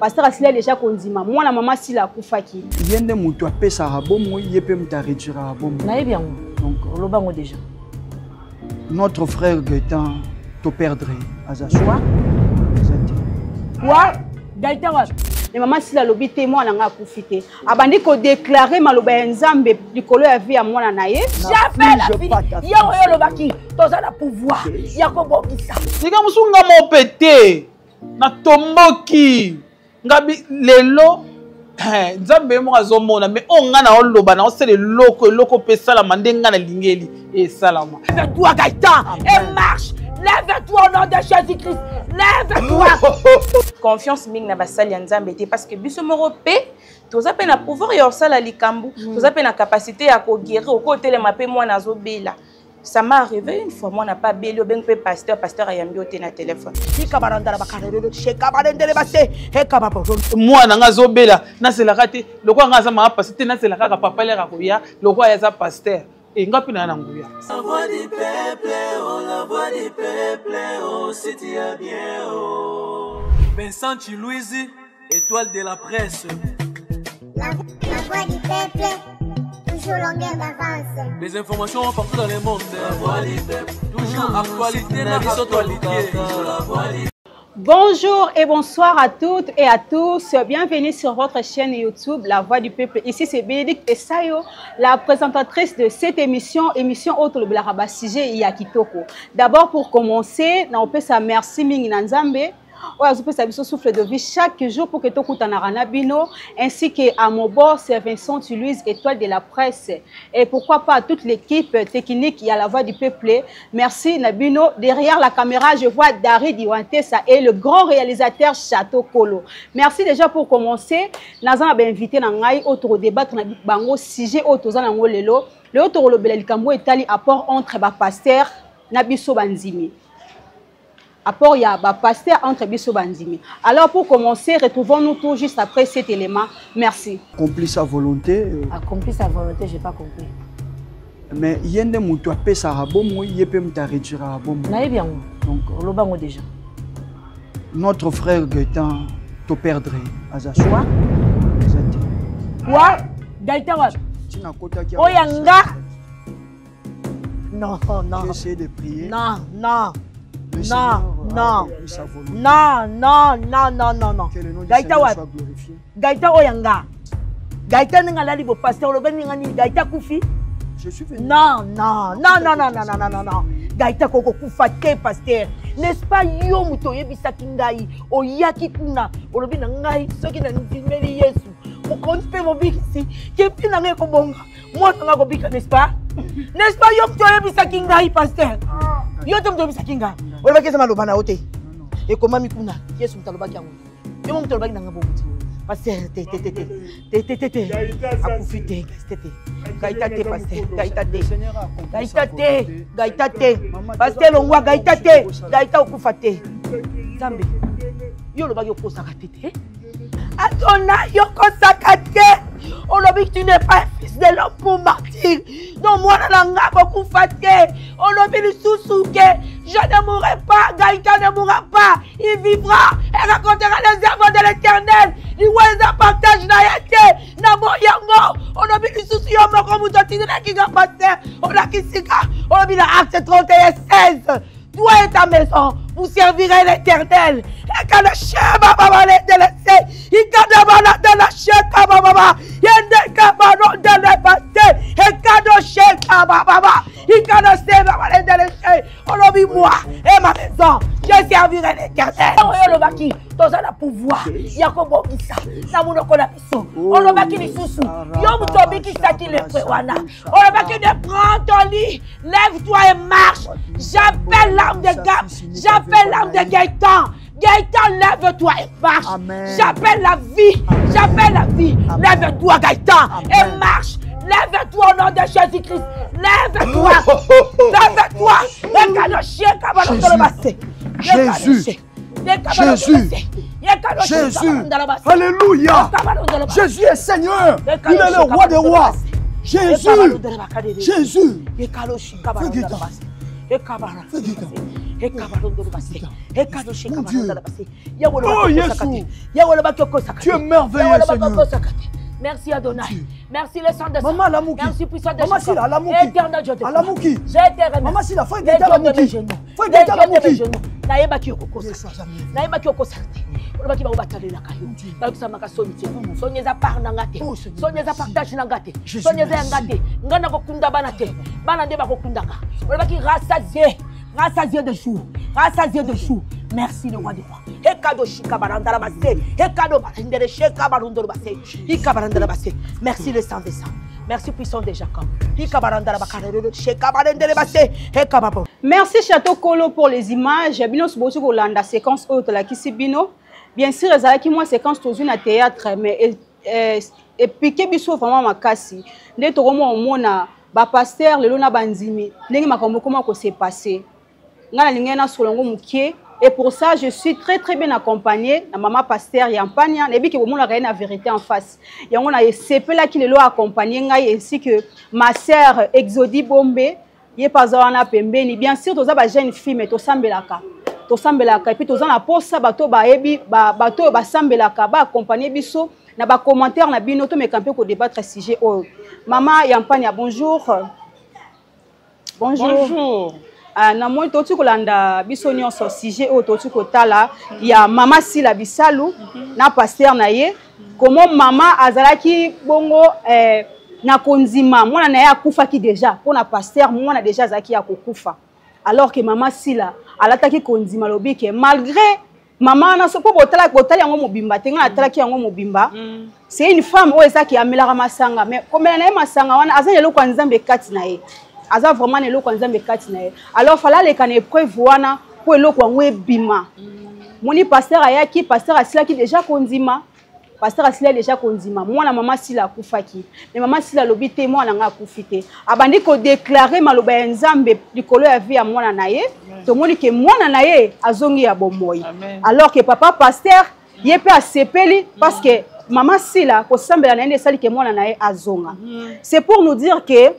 Pasteur asila deja kondima mwana mama Sila akufaki. Ye nde moto apesaka bomoi, ye mpe moto aretiraka bomoi. Nayebi yango. Donc oloba yango déjà. Notre frère Gaëtan to perdre aza choix. Aza te. Wa Gaëtan wapi? Mais mama Sila alobi te mwana nga akufi te. Abandi ko déclarer maloba ya Nzambe likolo ya vie ya mwana na ye. Jamais la vie. Ye oyo olobaki toza na pouvoir ya kobongisa. Tika mosusu nga mope te. Natomboki ngabi lelo eh, nzambe ye moko azomona me oyo ngai naoloba naosala eloko eloko mpe esalama nde ngai nalingeli esalama. Lève-toi Gaëtan et marche. Lève-toi au nom de Jésus-Christ. Lève-toi. Confiance mingi na basali ya Nzambe te parce que biso moko pe toza pe na pouvoir ya kosala likambo, toza pe na capacité ya ko guérir, okotelema pe mwana azobela. Ça m'est arrivé une fois, moi n'a pas belé, obengi pe pasteur, pasteur ayambi yo te na téléphone. Mwana nga azobela, nazelaka te, lokola nga aza mama pasteur te, nazela kaka papa lere akoya, lokola ye aza pasteur. E nga mpe na na nguya. La voix du peuple, oh la voix du peuple, oh si tu as bien, oh. Vincent Chiluizi, étoile de la presse. La voix du peuple, toujours longueur d'avance. Les informations partout dans le monde. La voix du peuple, toujours actualité, na actualité. La voix du Bonjour et bonsoir à toutes et à tous. Bienvenue sur votre chaîne YouTube, La Voix du Peuple. Ici, c'est Bénédicte Esayo, la présentatrice de cette émission, émission autre le Blaraba sujet ya kitoko. D'abord, pour commencer, napesa merci mingi na Nzambe. Oyo azopesa biso souffle de vie chaque jour pour que tokutanaka na bino, ainsi que à mon bord, c'est Vincent Tuluise, étoile de la presse. Et pourquoi pas à toute l'équipe technique ya La Voix du Peuple. Merci na bino. Derrière la caméra, je vois Dari Diwantessa et le grand réalisateur Château Kolo. Merci déjà pour commencer. Naza na ba invité na ngai autre débattre na bango sujet oyo toza nango lelo. Lelo tokolobela likambo etali apport entre ba pasteur na biso bandimi. Apport ya ba pasteur entre biso bandimi. Alors pour commencer, retrouvons-nous tout juste après cet élément. Merci. Accompli sa volonté. Accompli sa volonté, j'ai pas compris. Mais ye nde moto apesaka bomoi, ye mpe moto aretiraka bomoi. Nayebi yango. Donc oloba yango déjà. Notre frère Gaëtan to perdre aza choix. Aza te. Wa Gaëtan wapi? Tina kotaki. Oya nga. Non, non. J'ai essayé de prier. Non, non. Le Non, Seigneur a non. accompli sa volonté. Non, non, non, non, non, non. Que le nom du Gaëtan Seigneur wapi? soit glorifié. Gaëtan oya nga. Gaëtan ndenge alali bo pasteur olobi ndenge nini? Gaëtan akufi? Je suis venu. Non, non, non, non, non, non, non, non, non, non. Gaëtan koko kufa te pasteur. N'est-ce pas yo moto oyebisaki ngai, oyaki kuna, olobi na ngai soki na ndimeli Yesu, mokonzi mpe mobikisi, kepi na ngai ekobonga. Mwana nga kobika, n'est-ce pas? N'est-ce pas yo moto oyebisaki ngai pasteur? Yo te moto oyebisaki ngai. Olobaki eza maloba na yo te. Ekomami kuna, Yesu moto alobaki yango. Yo moto olobaki na ngai bongo te. Pasteur, te, te, te, te. Te, te, te, te. Akufi te, te, te. Gaïta te, pasteur. Gaïta te. Gaïta te, Gaïta te. Pasteur longwa, Gaïta te. Gaïta okufa te. Nzambe, yo olobaki okosaka te te. Atona, yo okosaka te. Olobi tu n'es pas un fils de l'homme pour mentir. Donc mwana na nga kokufa te. Olobi lisusu ke je ne mourrai pas, Gaïta ne mourra pas, il vivra et racontera les œuvres de l'Éternel. Liwa eza partage na ye te. Na boyango, olobi lisusu yo moko moto atindelaki nga pasteur, olakisi nga, olobi na Acte 31 16. Toi et ta maison, vous servirez l'Éternel. Et quand le chien va va le délaisser, il quand va la de la chien va va va, il n'est qu'à va non de le passer. Et quand le chien va va va, il quand le chien va va le délaisser, on oublie moi et ma maison, je servirai l'Éternel. Oyo olobaki, toza na pouvoir ya kobongisa na monoko na biso. Olobaki lisusu, yo moto obikisaki lepre wana. Olobaki de prends ton lit, lève-toi et marche. J'appelle l'âme de Gab, j'appelle l'âme de Gaëtan. Gaëtan, lève-toi et marche. Amen. J'appelle la vie, j'appelle la vie. Amen. Lève-toi Gaëtan et Amen. marche. Lève-toi au nom de Jésus-Christ. Lève-toi. Lève-toi. Jésus. Jésus. Jésus. Jésus. Alléluia. Jésus est Seigneur. Il est le roi des rois. Jésus. Jésus. Fais Gaëtan. Fais Gaëtan. Ekabarondolo base. Ekado Mon Dieu. shekabarondolo base. Yawe Oh, olobaki okosaka Yesu. te. Yawe olobaki okosaka Tu te. es merveilleux, Yawe olobaki Seigneur. okosaka te. Merci Adonai. Dieu. Merci le sang de Maman Alamuki. Merci puissant de Maman Jacob. Sila, Alamuki. Éternel Dieu de gloire. Alamuki. Je te remercie. Maman Sila, frère Les Gaëtan dieux de mes Alamuki. genoux. Frère Les Gaëtan dieux de mes Alamuki. genoux. Nayebaki okokosa Yesu aza mieux. nayebaki okosaka te olobaki bango batalelaka yo bayokisamaka soni te soni eza part na nga te Oh, Seigneur, soni eza merci. partage na nga te Jésus, soni eza ya nga merci. te ngai nakokunda bana te bana nde bakokunda nga olobaki rassasié rassasié de jour rassasié de jour merci le roi de roi ekado shika barandala base ekado barendere sheka barundolo base ika barandala base merci le sang des sangs merci puissant de Jacob ika barandala bakarere sheka barendere base eka babo Merci Château Kolo pour les images. Bino sobosi kolanda séquence oyo tolakisi bino. Bien sûr ezalaki mwa séquence tozwi na théâtre, mais epike biso vraiment makasi. Nde tokomona omona bapasteur lelo na bandimi ndenge makambo ekoma kose passer. Ngai nalingai nasola yango moke, et pour ça je suis très très bien accompagnée na mama pasteur Yampania. Nayebi ke bomonaka ye na Vérité en face. Yango na esepelaki lelo accompagner ngai, ainsi que ma sœur Exodi Bombe, ye mpe aza wana pembeni. Bien sûr toza bajeune fille, mais tosambelaka, tosambelaka, et puis toza na posa bato bayebi bato oyo basambelaka baaccompagne biso na bacommentaire na bino, tomeka mpe kodébattre sujet oyo. Mama Yampania, bonjour. Bonjour. Bonjour. Ah, namoni touti kolanda biso nyonso sujet oyo touti kotala ya mama Sila Bisalu na pasteur na ye. Komo mama azalaki bongo na kondima, mwana na ye akufaki déjà mpona pasteur, mwana déjà azalaki ya kokufa, alors que mama Sila alataki kondima, alobi ke malgré mama wana so mpo botala, botali yango mobimba te, ngai natalaki yango mobimba. C'est une femme oyo ezaki amelaka masanga, mais komela na ye masanga wana, aza na eloko ya Nzambe kati na ye, aza vraiment na eloko ya Nzambe kati na ye. Alors fala aleka na épreuve wana mpo eloko yango ebima. Moni pasteur ayaki, pasteur asilaki déjà kondima, pasteur asilaki déjà kondima. Mwana mama Sila akufaki, mais mama Sila alobi te, mwana nga akufi te. Abandi kodéclarer maloba ya Nzambe likolo ya vie ya mwana na ye. Tomoni ke mwana na ye azongi ya bomoi. Amen. Alors que papa pasteur ye mpe asepeli parce que mama Sila kosambela na ye nde esali ke mwana na ye azonga. C'est pour nous dire que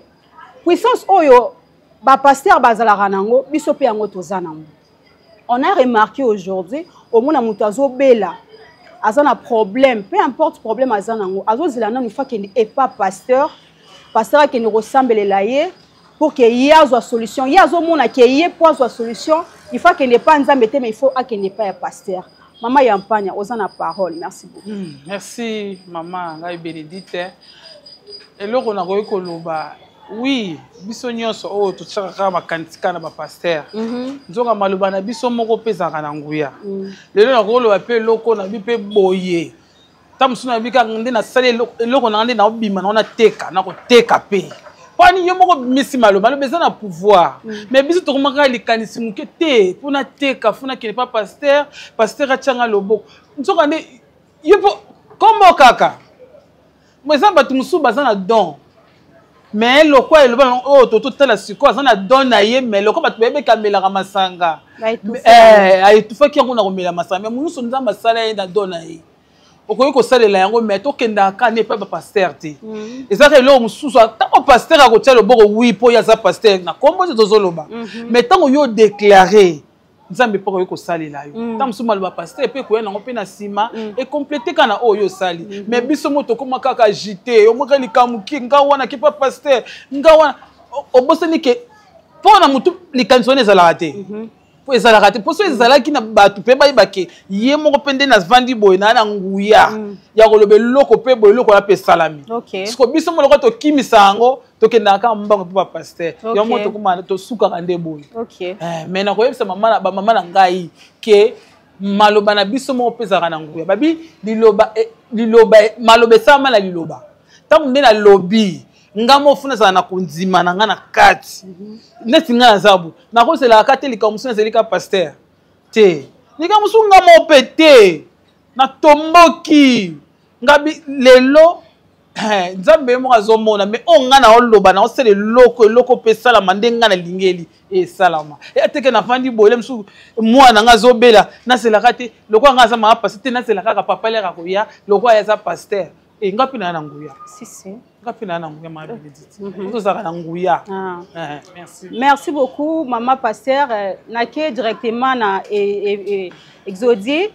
puissance oyo bapasteur bazalaka nango, biso mpe yango toza nango. On a remarqué aujourd'hui, omona moto azobela, aza na problème, peu importe problème aza nango, azozela nanu fa akende epa pasteur, pasteur akende kosambelela ye pour que ye azwa solution. Ye azomona ke ye mpo azwa solution, il faut akende epa Nzambe te, mais il faut akende epa ya pasteur. Mama Yampania, oza na parole. Merci beaucoup. Merci mama ngai Bénédicte. Eloko nakoki koloba, oui, biso nyonso oyo totiaka kaka makanisi kaka na bapasteur, nzoka maloba na biso moko mpe ezalaka na nguya. Lelo nakoloba mpe eloko na bi mpe boye, ta mosusu nayebi kaka nde nasali eloko na nga nde naobima nango, nateka, nakoteka mpe mpani yo moko bimisi maloba. Maloba eza na pouvoir, mais biso tokomaka kaka likanisi moke te mpo nateka, fo nakende pa pasteur, pasteur atianga loboko. Nzoka nde yo mpo kombo kaka mo eza. Bato mosusu baza na don, mais lokwa eloba nango oyo tototala sikoyo, aza na don na ye, mais lokwa bato bayebeka amelaka masanga, aetufaki yango na komela masanga. Mais mosusu Nzambe asala ye na don na ye, okoki kosalela yango, mais tokendaka kaka nde epai bapasteur te. Ezaka eloko mosusu, ntango pasteur akotia loboko, oui, mpo ye aza pasteur na kombo te tozoloba, mais ntango yo déclare, Nzambe mpo akoki kosalela yo. Ntango mosusu maloba pasteur mpe ekoya nango mpe na nsima, ekomplete kaka na oyo osali. Mais biso mo tokóma kaka agité, omwaka likambo ki nga wana ki pa pasteur nga wana, obosani ke mpo na motu likanisi wana ezalaka te, mpo ezalaka te, mpo so ezalaki na bato mpe bayeba ke ye moko mpe nde navandi boye na nguya ya koloba eloko mpe boye, eloko wana mpe esalami. Siko biso mo lokola tokimisa yango, tokendaka kaka mbango mpo bapasteur yango mo tokóma tosukaka nde boye. Mais nakoyebisa bamama na ngai ke maloba na biso moko mpe ezalaka na nguya. Babi liloba, liloba, maloba esalama na liloba. Ntango nde nalobi nga mofuna, ezala na kondima na nga na kati. Neti nga naza bo, nakozelaka te likambo mosusu nazali ka pasteur te, likambo mosusu nga mo mpe te. Natomboki nga lelo, Nzambe ye moko azomona, mais oyo nga naoloba, naosala eloko, eloko mpe esalama nde nga nalingeli esalama. Teke nafandi boye, mosusu mwana nga azobela, nazelaka te lokola nga aza mama pasteur te, nazela kaka papa lere akoya lokola ye aza pasteur. E nga mpe naya na nguya. Si, si. Nga mpe naya na nguya, mama Bénédicte. Tozalaka na nguya. Ah. Eh, merci. Merci beaucoup, mama pasteur. Nake directement na Exodie.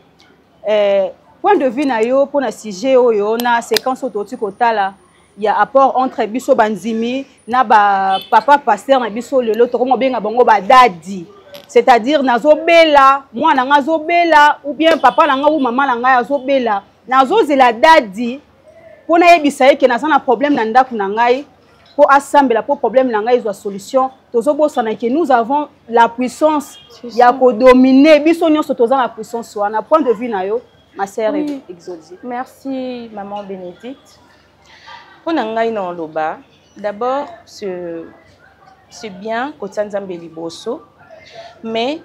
Point de vue na yo mpona sujet oyo na séquence oyo touti kotala ya apport entre biso bandimi na bapapa pasteur na biso. Lelo tokoma kobenga bango badadi, c'est-à-dire nazobela, mwana nga azobela, ou bien papa na nga ou mama na ngai azobela, nazozela dadi mpo nayebisa ye ke naza na problème na ndako na ngai, mpo asambela mpo problème na ngai ezwa solution. Tozobosana ke nous avons la puissance ya kodominer. Biso nyonso toza na puissance wana. Point de vue na yo, ma sœur? Oui. Exodie. Merci, maman Bénédicte. Mpo na ngai na oloba, d'abord c'est bien kotia Nzambe liboso, mais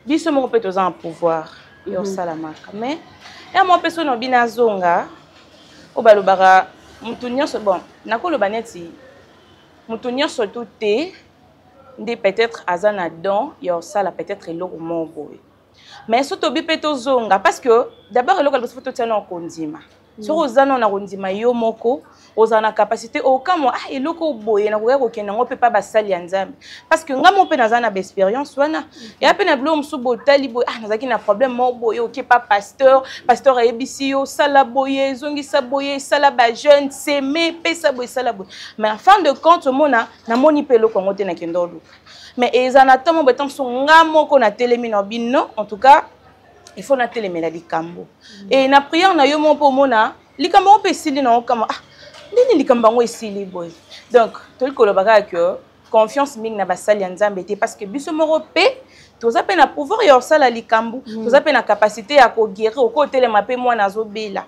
biso moko mpe toza na pouvoir ya osalamaka. Mais ya moko mpe so na bino azonga oyo balobaka motu nyonso, bon, nakoloba neti motu nyonso tu te nde peut-être aza na don ya osala peut-être eloko moko boye. Mais so tobi mpe tozonga, parce que d'abord eloko ya liboso, fo totia na kondima. Soki oza nano na kondima, yo moko ozala na capacité okamwa: ah, eloko boye nakoki kokende yango mpe pa basali ya Nzambe. Parce que nga moko mpe naza na baexpérience wana eya mpe na biloko mosusu botali boye: ah, nazalaki na problème moko boye, oke pa pasteur, pasteur ayebisi yo: sala boye, ezongisa boye, sala bajeûne, seme, pesa boye, sala boye. Mais en fin de compte, omona namoni mpe eloko yango te. Nakende oluka, mais eza na ntango boye, ntango mosusu nga moko natelemi na bino. En tout cas, il faut natelemela likambo e na prière na yo moko mpo omona likambo yango mpe esili na okama: ah, ndeni likambo yango esili boye? Donc toyi koloba kaka ke confiance mingi na basali ya Nzambe te, parce que biso moko mpe toza mpe na pouvoir ya kosala likambo, toza mpe na capacité ya koguérir. Okotelema mpe mwana azobela.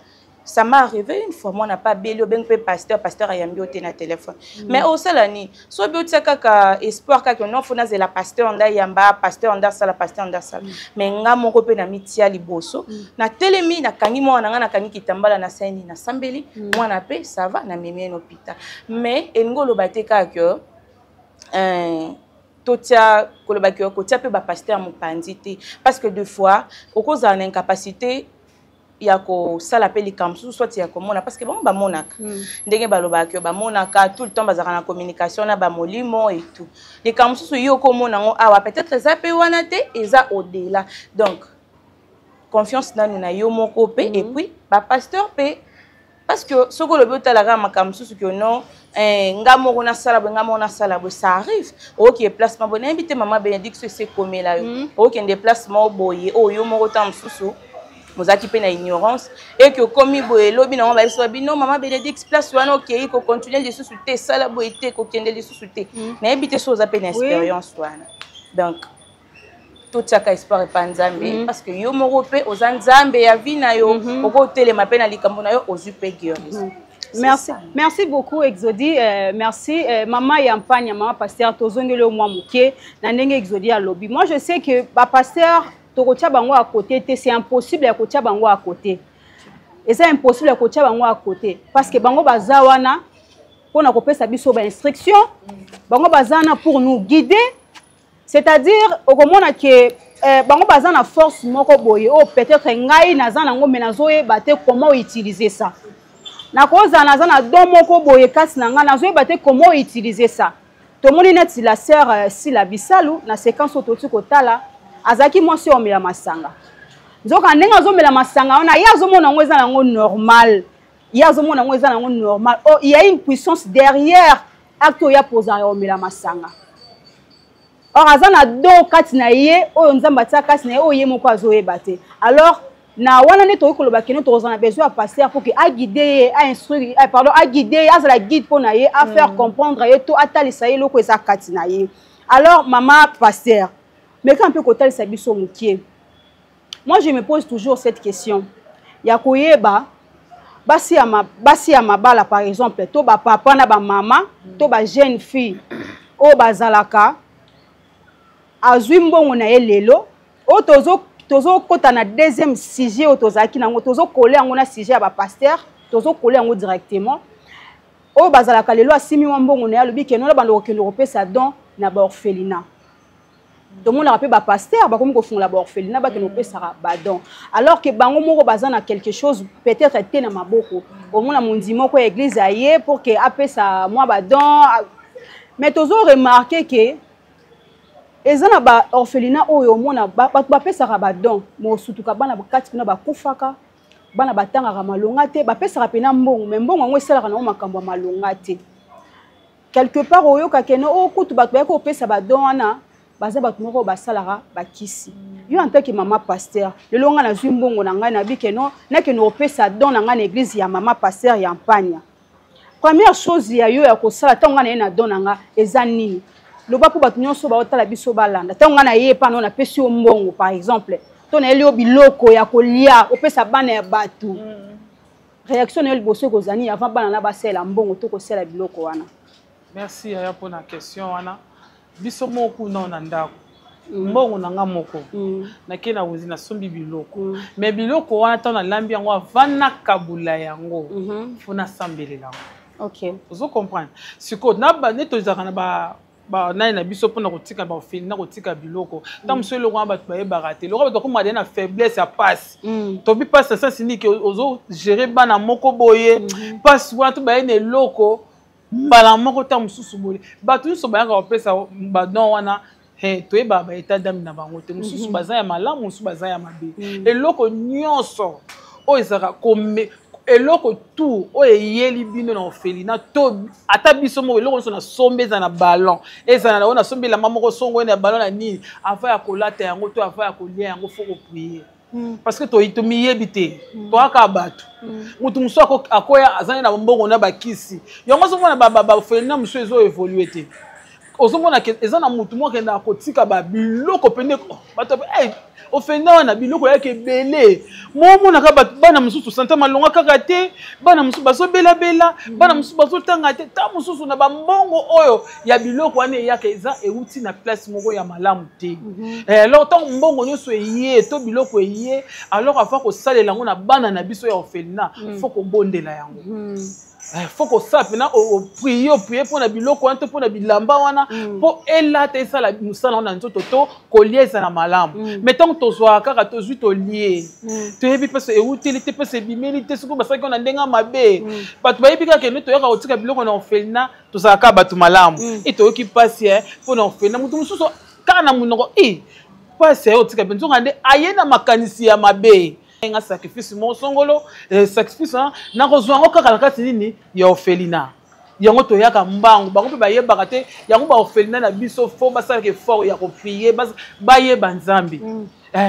Ça m'est arrivé une fois, mwana pa abeli, obengi mpe pasteur, pasteur ayambi yo te na téléphone. Mais osala nini? Soki otia kaka espoir kaka non, fo nazela pasteur nde ayamba, pasteur nde asala, pasteur nde asala. Mais nga moko mpe na mitia liboso, natelemi, nakangi mwana na nga, nakangi kitambala, nasali, nasambeli, mwana mpe ça va, namemi ye na hôpital. Mais elingi oloba te kaka ke totia koloba ke kotia mpe bapasteur mopanzi te, parce que deux fois okozala na incapacité ya kosala mpe likambo mosusu, soit ya komona, parce que bango bamonaka ndenge balobaka ke bamonaka tout le temps, bazalaka na communication na bamolimo et tout. Likambo mosusu yo okomona yango awa, peut-être eza mpe wana te, eza au-delà. Donc confiance nanu na yo moko mpe, et puis bapasteur mpe, parce que soki olobi otalaka makambo mosusu ke non, nga moko nasala boye, nga moko nasala boye, ça arrive okokende place moko boye, nayebi te, mama Bénédicte, so esi ekomela yo, okokende place moko boye oyo yo moko ntango mosusu ozalaki mpe na ignorance eke okomi boye, elobi nango bayebisi babi: non, mama Bénédicte, place wana okei, kocontinue lisusu te, esala boye te, kokende lisusu te. Nayebi te so oza mpe na expérience wana. Donc totiaka espoir epa Nzambe, parce que yo moko mpe oza Nzambe ya vie na yo, okotelema mpe na likambo na yo, ozwi mpe guérison. Merci, merci beaucoup, Exodi. Merci, mama Yampanya, mama pasteur. Tozongeli yo mwa moke na ndenge Exodi alobi. Moi, je sais que bapasteur tokotia bango à côté te, c'est impossible ya kotia bango à côté. Eza impossible ya kotia bango à côté, parce que bango baza wana mpona kopesa biso bainstruction, bango baza wana pour nous guider. C'est-à-dire okomona ke bango baza na force moko boye oyo peut-être ngai naza nango, mais nazoyeba te comment utiliser ça. Nakozala naza na don moko boye kasi na ngai nazoyeba te comment utiliser ça. Tomoni neti la sœur Sila Bisalu na séquence oyo toti kotala, azalaki mwasi oyo omela masanga. Nzoka ndenge azomela masanga wana, ye azomona yango eza nango normal, ye azomona yango eza nango normal. Oh, il y a une puissance derrière acte oyo apozaka ya komela masanga. Or aza na don kati na ye oyo Nzambe atia kati na ye, oyo ye moko azoyeba te. Alors na wana nde tokoki koloba kene tokozala na besoin ya pasteur pour ke aguide ye, ainstruire, pardon, aguide ye, azala guide mpo na ye, afaire comprendre ye to atalisa ye eloko eza kati na ye. Alors mama pasteur, meka mpe kotalisa biso mokie. Moi, je me pose toujours cette question ya koyeba basi ya mabala, par exemple, to bapapa na bamama to bajeune fille oyo bazalaka azwi mbongo na ye lelo oyo tozokɔta na deuxième sujet oyo tozalaki nango, tozokole yango na sujet ya bapasteur, tozokole yango directement. Oyo bazalaka lelo, asimi mwa mbongo na ye, alobi kende, banda kokende kopesa don na baorphelinat. Tomonaka mpe bapasteur bakomi kofungola baorphelinat, bakende kopesaka badon, alors que bango moko baza na quelque chose peut-être te na maboko. Omona mondimi moko ya église aye pour que apesa mwa badon, mais tozo remarquer que eza na baorphelinat oyo omona bato bapesaka badon, mosutuka bana kati kuna bakufaka, bana batangaka malonga te. Bapesaka mpena mbongo, mais mbongo yango esalaka nango makambo ya malonga te. Quelque part oyoka kene oyo kutu bato bayaki kopesa badon wana baza bato moko basalaka bakisi. Yo en tant que mama pasteur, lelo ngai nazwi mbongo na ngai, nabi keno nakende kopesa don na ngai na église ya mama pasteur ya Mpanya. Première chose ya yo ya kosala ntango ngai naye na don na ngai eza nini? Loba mpo bato nyonso baotala biso balanda. Ntango ngai naye epa no, napesi yo mbongo par exemple, to nayeli yo biloko ya kolia opesa bana ya bato, réaction na yo liboso ekozala nini avant bana na basalela mbongo to kosala biloko wana? Merci yaya mpona question wana. Biso moko kuna na ndako, mbongo na nga moko, nakei na wenze, nasombi biloko, mais biloko wana, ntango nalambi yango, avant nakabula yango, faut nasambelela yango. Ozo comprendre? Sikoyo nde tozalaka na banani na biso mpona kotika baofili na kotika biloko. Ntango mosusu eloko wana bato bayebaka te, eloko bato bakomaka na faiblesse ya pasi. Tobi pasi na sens niki? Ozogérer bana moko boye, pasi wana to baye na eloko mbala moko. Ntango mosusu boye bato nyonso bayaka kopesa badon wana, toyebaka baétat d'âme na bango te. Mosusu baza ya malamu, mosusu baza ya mabe. Eloko nyonso oyo ezalaka, eloko tout oyo eyeli bino na orphelinat to ata biso moko, eloko nyonso nasombi, eza na ballon, ezala na oyo nasombi elamba moko songo oyo na ballon na nini, avant ya kolata yango to avant ya kolia yango, faut koprier, parce que tomiyebi te. Toyaka bato, motu mosusu akoya azali na mbongo na bakisi yango. Ozomona baorphelinat mosusu ezo évoluer te. Ozomona eza na motu moko akendaka kotika babiloko pene bato orphelinat wana, biloko eyaki ebele. Momonaka bato, bana mosusu sante malonga kaka te, bana mosusu bazobelabela, bana mosusu bazotanga te. Ta mosusu na bambongo oyo ya biloko wana eyaka, eza euti na place moko ya malamu te. Alors ntango mbongo nyonso eye to biloko eye, alors avant kosalela yango na bana na biso ya orphelinat, faut kobondela yango, faut kosala mpena oprier, oprier mpona biloko wana to mpona bilamba wana, mpo elata, esala mosala wana na nzoto to kolia ezala malamu. Mais ntango tozwaka kaka, tozwi, tolie, toyebi mpese euteli te, mpese ebimeli te. Soki basalaki wana ndenge ya mabe, bato bayebi kaka kende toyaka kotika biloko na orphelinat, tozalaka bato malamu. E toyoki mpasi mpona orphelinat, moto mosusu kaka na monoko e mpasi aye otika mpe, nzoka nde aye na makanisi ya mabe. Nga sacrifice moko songolo, sacrifice wana nakozwa yango kaka na kati nini ya orphelinat. Yango toyaka mbangu, bango mpe bayebaka te yango. Baorphelinat na biso, faut basalaka effort ya koprier, bayeba Nzambe.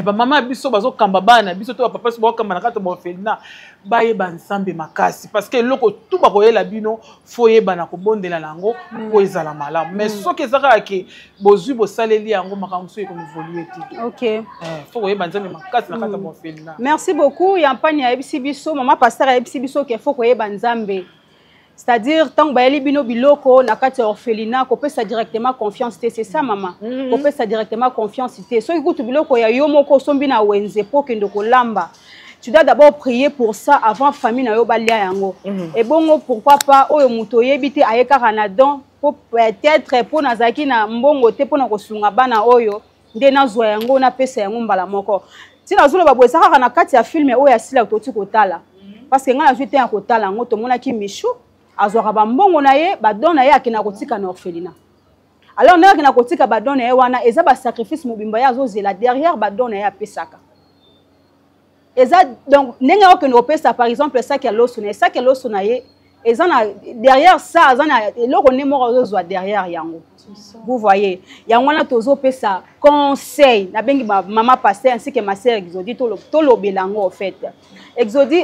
Bamama ya biso bazokamba bana na biso to bapapa biso bazokamba na kati ya baorphelinat, bayeba Nzambe makasi, parce que eloko tu bakoyela bino, faut yeba na kobondela na yango mpo ezala malamu. Mais soki eza kaka ke bozwi, bosaleli yango, makambo mosusu ekoévoluer te. Faut koyeba Nzambe makasi na kati ya baorphelinat. Merci beaucoup Yampani. Ayebisi biso, mama pasteur ayebisi biso ke faut koyeba Nzambe, c'est-à-dire ntango bayeli bino biloko na kati ya orphelinat, kopesa directement confiance te. C'est ça, mama? Kopesa directement confiance te. Soki kutu biloko ya yo moko osombi na wenze mpo okende kolamba, tu dois d'abord prier pour ça avant famille na yo balia yango. Ebongo pourquoi pas oyo moto oyebi te, aye kaka na don, po peut-être mpo nazalaki na mbongo te mpona kosunga bana oyo, nde nazwa yango, napesa yango mbala moko. Ntina azoloba boye, eza kaka na kati ya film oyo asila toti kotala, parce que ngai nazwi te ya kotala yango. Tomonaki Michu azwaka bambongo na ye, badon na ye, akendaka kotika na orphelinat. Alors ndenge akenda kotika badon na ye wana, eza basacrifice mobimba ye azozela derrière badon na ye apesaka. Eza donc ndenge okende kopesa par exemple saki ya loso na ye, saki ya loso na ye eza na derrière ça, aza na eloko nde moko azozwa derrière yango. Vous voyez, yango wana tozopesa conseil. Nabengi mama pasteur ainsi que ma sœur Exodi, tolobela yango. En fait, Exodi,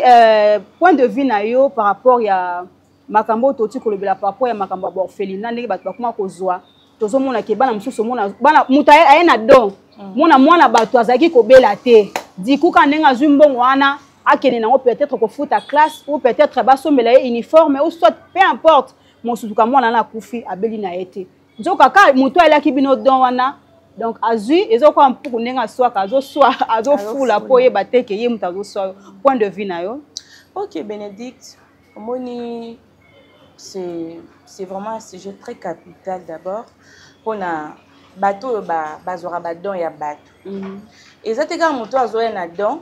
point de vue na yo par rapport ya makambo oyo toti kolobela, par rapport ya makambo ya baorphelinat, ndenge bato bakoma kozwa, tozomona ke bana mosusu, omona bana moto aye na don, mona mwana bato azalaki kobela te, dikuka ndenge azwi mbongo wana, akende nango peut-être kofuta classe ou peut-être basombela ye uniforme ou soit peu importe. Mosutuka mwana wana akufi, abeli na ye te, nzoka ka moto ayelaki bino don wana. Donc azwi, ezokoka mpuku ndenge aswaka, azoswa, azofula mpo oyeba te ke ye moto azoswa yo. Point de vue na yo? Ok Bénédicte, omoni, c'est vraiment un sujet très capital d'abord mpona Bato oyo bazwaka badon ya bato, eza te kaka moto azoya na don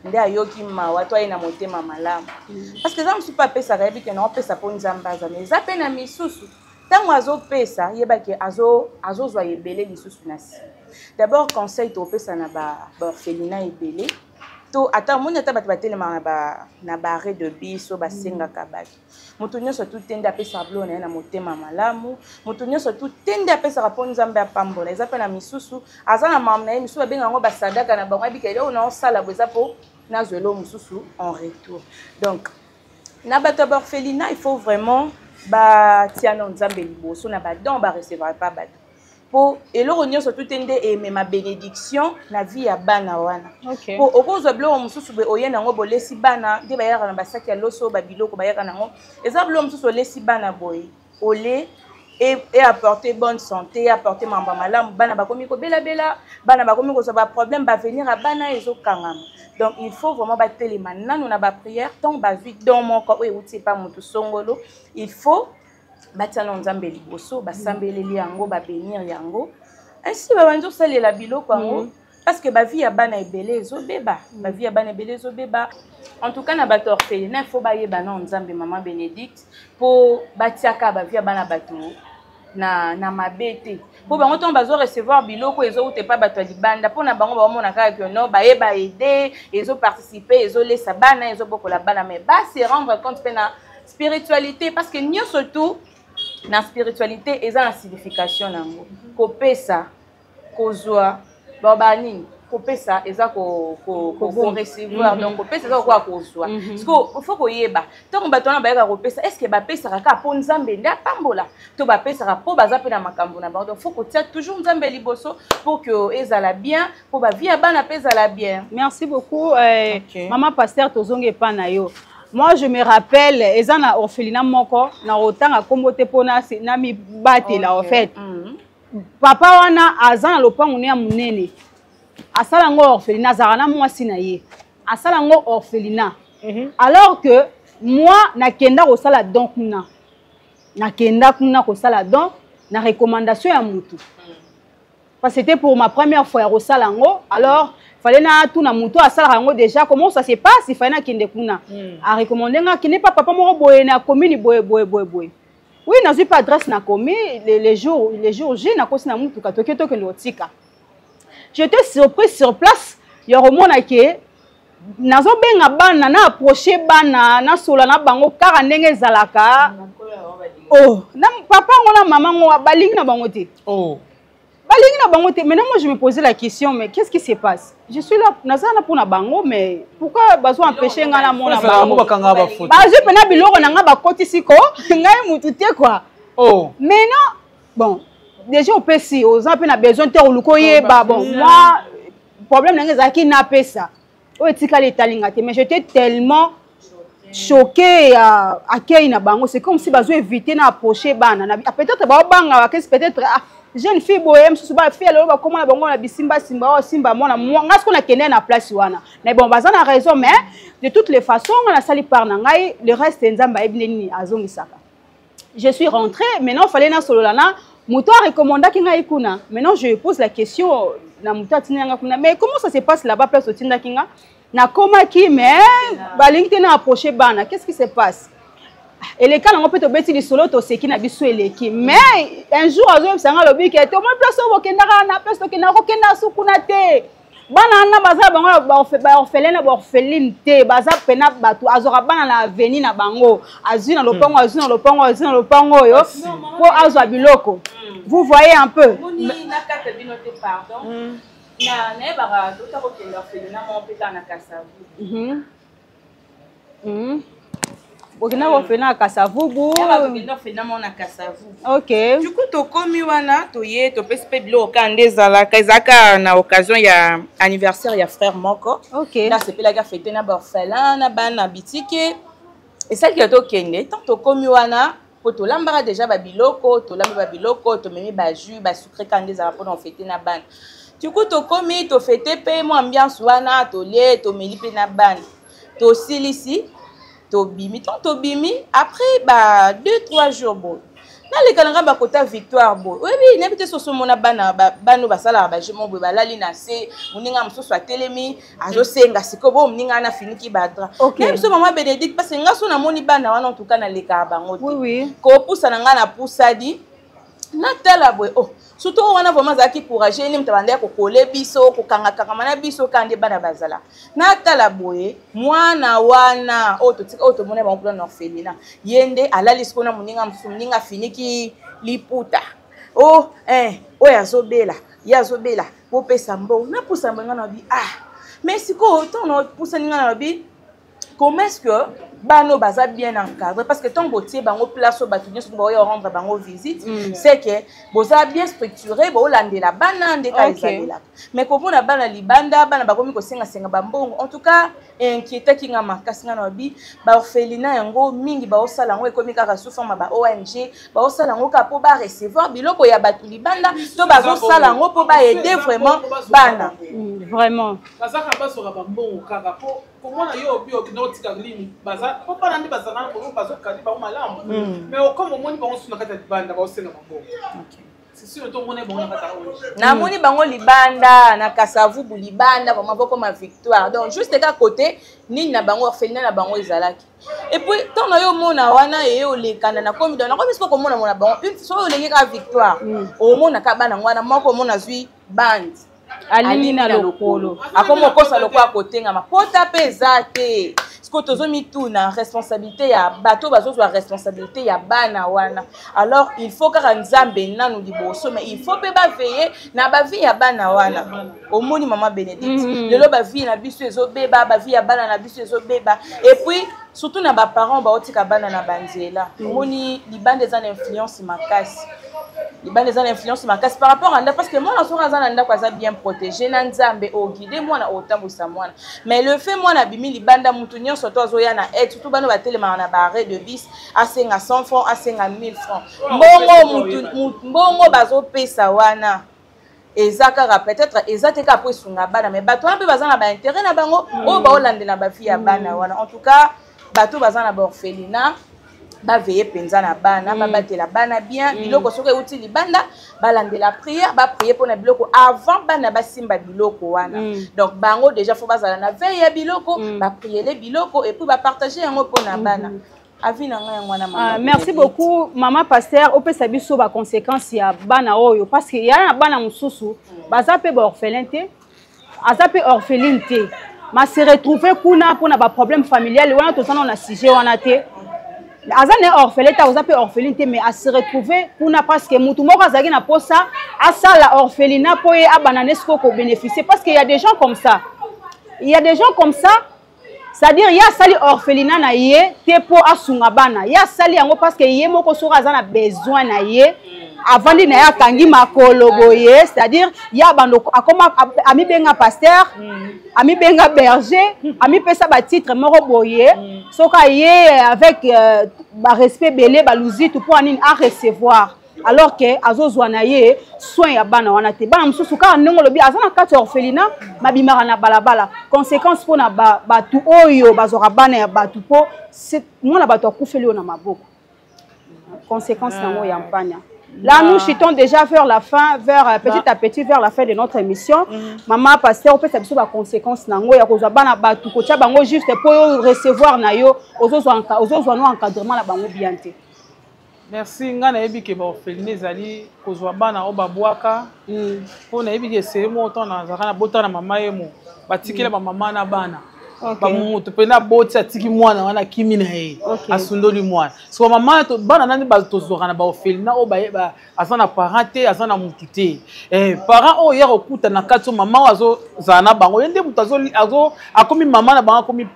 nde ayoki mawa to aye na motema malamu, parce que eza mosusu mpe apesaka, yebi ke na opesa mpo Nzambe aza. Mais eza mpe na misusu, ntango azopesa, yebaki azozwa ebele lisusu na nsima. D'abord, conseil topesa na baorphelinat ebele, to ata omoni ata bato batelemaka na baarrêt de bus oyo basengaka bato, moto nyonso tu te nde apesaka biloko na ye na motema malamu, moto nyonso tu te nde apesaka mpo Nzambe apambola. Eza mpe na misusu aza na mamu na ye, misusu babenga yango basadaka na bango, ayebika eloko na osala bo eza mpo nazwa eloko mosusu en retour. Donc na bato ya baorphelinat, il faut vraiment batia na Nzambe liboso na badon barecevoir pa bato, mpo eloko nyonso tu te nde emema bénédiction na vie ya bana wana. Po okozwa biloko mosusu boye, oye nango, bolesi bana nde bayaka na basaki ya loso, babiloko bayaka nango eza biloko mosusu, olesi bana boye, ole et apporter bonne santé, apporter mambo malamu, bana bakomi kobelabela, bana bakomi kozwa baproblème, bavenir ya bana ezokangama. Donc il faut vraiment batelema nano na baprière. Ntango bazwi don moko oyo euti epa motu songolo, il faut batia na Nzambe liboso, basambeleli yango, babénir yango, ainsi babandi kosalela biloko yango, parce que bavie ya bana ebele ezobeba, bavie ya bana ebele ezobeba. En tout cas, na bato orphelinat, il faut bayeba na Nzambe, mama Bénédicte, mpo batiaka bavie ya bana bato na mabe te, mpo bango ntango bazo recevoir biloko ezowuta epa bato ya libanda, mpo na bango baomona kaka ke no bayeba aide, ezoparticipe, ezolesa bana, ezobokola bana. Mais base rendre compte mpe na spiritualité, parce que nyonso tout na spiritualité eza na signification nango. Kopesa, kozwa, baloba nini? Kopesa eza korecevoir, donc kopesa eza kokoka kozwa. Parce que faut koyeba, ntango bato wana bayaka kopesa, est ce que bapesaka kaka mpo Nzambe nde apambola, to bapesaka mpo baza mpe na makambo na bango? Donc faut kotia toujours Nzambe liboso pour que ezala bien, mpo bavie ya bana mpe ezala bien. Merci beaucoup, mama pasteur. Tozongi epa na yo. Moi, je me rappelle, eza na orphelinat moko na kotanga nkombo te mpo na mibatela. En fait, papa wana aza na lopango ne ya monene, asala yango orphelinat, azalaka na mwasi na ye, asala yango orphelinat. Alors que moi, nakenda kosala don kuna, nakenda kuna kosala don na recommandation ya mutu, parce que c'était pour ma première fois ya kosala yango. Alors fallait na tuna moto asalaka yango déjà comment ça se passe. Il fallait nakende kuna, arecommande nga kende pa papa moko boye na commune boye boye boye boye. Oui, nazwi mpe adresse, nakomi le jour J, nakosi na mutuka, toke tokende kotika. J'étais surprise sur place ya komona ke nazobenga bana, na approche bana, nasola na bango kaka ndenge ezalaka. Oh, na papa ngo na mama ngo balingi na bango te. Balingi na bango te. Maintenant, moi, je me posais la question: mais qu'est-ce qui se passe? Je suis là, naza na mpona bango, mais pourquoi bazo empêche nga na mona bango? Bazwi mpena biloko na nga, bakotisi ko ngai mutu te, quoi. Maintenant, bon, déjà opesi, oza mpe na besoin te oluka oyeba. Bon, moi, problème na nga ezalaki napesa oyo etikali etalinga te. Mais j'étais tellement choqué ya accueil na bango. C'est comme si bazo éviter na approcher bana na peut-être baobanga bakesi, peut-être, ah, jeune fille boye mosusu, bafille lelo bakóma na bango na bisimbasimba oyo simba mwana nga. Siko nakende na place wana, mais bon, baza na raison. Mais de toutes les façons, nga nasali part na ngai, le reste Nzambe ayebi nde nini azongisaka. Je suis rentrée. Maintenant, fallait nasolola na moto arecommandaki ngai kuna. Maintenant, je pose la question na moto atindi nga kuna: mais comment ça se passe là-bas, place otindaki nga? Nakomaki, mais balingi te na approche bana, qu'est-ce qui se passe? Eleka nango mpe, tobeti lisolo, toseki na biso, eleki. Mais un jour azoyebisa nga, alobi ke tomoi place oyo bokendaka na place tokendaka, kokenda su kuna te. Bana wana baza bango baorphelin na baorpheline te, baza pena bato azwaka bana na avenir na bango, azwi na lopango, azwi na lopango, azwi na lopango oyo mpo azwa biloko. Vous voyez un peu? Nakata bino te, pardon. Nayebaka tota kokende orphelinat moko mpe kaka na Kasavu. Bokenda orphelinat ya Kasavubu? Tokende orphelinat moko na Kasavubu. Du coup, tokomi wana, toye, topesi mpe biloko kaka nde ezalaka, ezalaka na occasion ya anniversaire ya frère moko. Nasepelaki afêter na baorphelin na bana bitike. Esalaki tokende. Tant tokomi wana, po tolambaka déjà babiloko, tolambi babiloko, tomemi bajus, basucré kaka nde ezalaka mpona ofêter na bana. Du coup, tokomi, tofêter mpe mwa ambiance wana, tolie, tomeli mpe na bana, tosilisi, tobimi. Tant tobimi, après ba 2 3 jours boye, Naleka na ngai bakota Victoire boye, oyebi, nayebi te soso omona bana bana oyo basalaka baje moko boye, balali na se, moninga mosusu atelemi azosenga. Sikoyo bo moninga wana afiniki badra. Nayebi so mama Bénédicte, parce que nga so namoni bana wana, en tout cas nalekaka bango te. Kopusa na ngai, napusadi, natala boye, oh, surtout oyo wana vraiment azalaki courage, nde moto abandaki kokole biso, kokangakangama na biso kaka nde bana bazala. Natala boye, mwana wana oyo totika, oyo tomoni bango kuna na orphelinat, ye nde alali sikoyo na moninga mosusu, moninga afiniki liputa. O eh, oyo azobela, ye azobela, bopesa mbongo. Napusa boye, ngai nalobi: "Ah, mais sikoyo ntango napusani, ngai nalobi, comment est-ce que bana oyo baza bien encadré?" Parce que ntango botie bango place oyo bato nyonso baoya rendre bango visite, c'est que boza bien structuré, bolandela bana ndeka ezalelaka. Mais komona bana libanda, bana bakomi kosengasenga bambongo, en tout cas inquiétaki nga makasi. Nga na babi baorphelinat yango mingi baosala yango, ekomi kaka sous forme ya ba ONG. Baosala yango kaka mpo barecevoir biloko ya bato libanda, to bazosala yango mpo baaider vraiment bana? Vraiment. Bazaka bazwaka bambongo kaka po komona yo obi okende otika nini, baza po bana nde bazala na bango, bazokandi bango malamu. Mais okoma omoni bango su na kati ya libanda, baosenga bambongo. C'est sûr, tomoni bango na kati ya ONG. Namoni bango libanda na Kasavubu, libanda vraiment bokoma Victoire, donc juste ka côté nini na bango, orphelinat na bango ezalaki. Et puis ntango na yo omona wana eye olekana, nakomi donc nakomi siko komona mona bango une soki oleki kaka Victoire, omona ka bana yango wana moko, omona azwi bande. Alini na lokolo. Akomi okosa lokola kotengama, pota mpe eza te. Sikoyo tozomituna responsabilité ya bato bazozwa responsabilité ya bana wana. Alors il faut kaka Nzambe nanu liboso, mais il faut mpe baveiller na bavie ya bana wana. Omoni mama Bénédicte, lelo bavie na biso ezobeba, bavie ya bana na biso ezobeba. Et puis surtout na baparent baotika bana na banzela. Omoni libanda eza na influence makasi, libanda eza na influence makasi par rapport à ndako, parce que mwana soki aza na ndako, aza bien protégé na Nzambe, oguide mwana, otambwisa mwana. Mais le fait mwana abimi libanda, mutu nyonso to azoya na aide, surtout bana batelemaka na baarrêt de bus, asenga 100 francs, asenga 1000 francs, mbongo mutu, mbongo bazopesa wana eza kaka peut-être eza te kaka po esunga bana, mais bato wana mpe baza na baintérêt na bango oyo baolandela bavie ya bana wana. En tout cas bato baza na baorphelinat baveiller mpenza na bana, babatela bana bien. Biloko soki euti libanda, balandela prière, baprier mpona biloko avant bana basimba biloko wana. Donc bango déjà faut bazala na veille ya biloko, bapriele biloko et puis bapartage yango mpona bana. Avis na ngai yango wana. Ah, merci beaucoup mama pasteur. Opesa biso baconséquence ya bana oyo, parce que ya na bana mosusu baza mpe baorphelin te, aza mpe orpheline te, ma se retrouve kuna mpona baproblème familial wana. Toza nano na sujet wana te. Aza na orphelin te, aza mpe orpheline te, mais ase retrouve kuna parce que mutu moko azalaki na posa asala orphelinat mpo ye abanda ne sikoyo kobénéficier. Parce que y a des gens comme ça, il y a des gens comme ça, c'est-à-dire ye asali orphelinat na ye te mpo asunga bana, ye asali yango parce que ye moko soki aza na besoin na ye, avandi na ye, akangi makolo boye. C'est-à-dire ye abando akoma amibenga pasteur, amibenga berger, amipesa batitre moko boye. Soki aye avec barespect ebele, baluzitu mpo anini arecevoir, alors que azozwa na ye soin ya bana wana te. Bana mosusu kaka ndenge olobi, aza na kati ya orphelinat, babimaka na balabala. Conséquence mpona bato oyo bazwaka bana ya bato, mpo mwana bato akufeli oyo na maboko, conséquence nango ya mpanya. Là, nous chutons déjà vers la fin, vers petit à petit vers la fin de notre émission. Maman pasteur, opesa biso ba conséquences nango ya kozwa bana batu, kotia bango juste po yo recevoir na yo, ozozwa ozozwa no encadrement na bango bien te. Merci. Ngai nayebi ke baorphelinat ezali kozwa bana oyo babwaka, mpo nayebi ke eseye moko ntango nazalaka na bota na mama ye mo batikela bamama na bana. Bamoto mpena aboti, atiki mwana wana, akimi na ye, asundoli mwana. Siko mama bana nani tozwaka na baorphelinat oyo aza na parent te, aza na mutu te? Parent oyo ya kokuta na kati oyo mama oyo azozala na bango, ye nde moto akomi mama na bango, akomi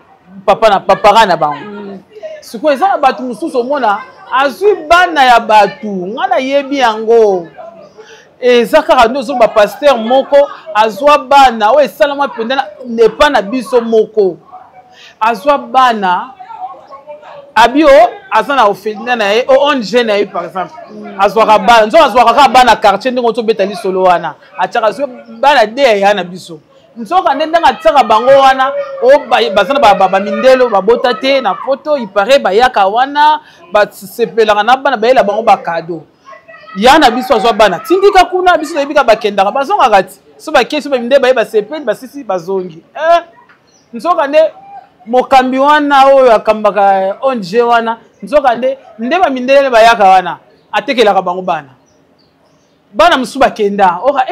papa na parent na bango. Sikoyo eza na bato mosusu, omona azwi bana ya bato. Ngai nayebi yango, eza kaka nde ozoba pasteur moko azwa bana oyo esalama mpenza epa na biso moko. Azwa bana abi o aza na orphelinat na ye, ONG na ye par exemple, azwaka bana nzo azwaka kaka bana quartier ndenge otobeta lisolo wana, atiaka azwi bana de ya na biso. Nzoka nde ndenge atiaka bango wana, o baza na bamindele babota te na poto, ipare bayaka wana basepelaka na bana, bayela bango bakado. Ya na biso azwa bana tindika kuna, biso toyebi kaka bakendaka bazongaka ti so bakei, so bamindele baye basepeli basisi bazongi. Nzoka nde mokambi wana oyo akambaka ONG wana, nzoka nde nde bamindele bayaka wana atekelaka bango bana. Bana mosusu bakenda oka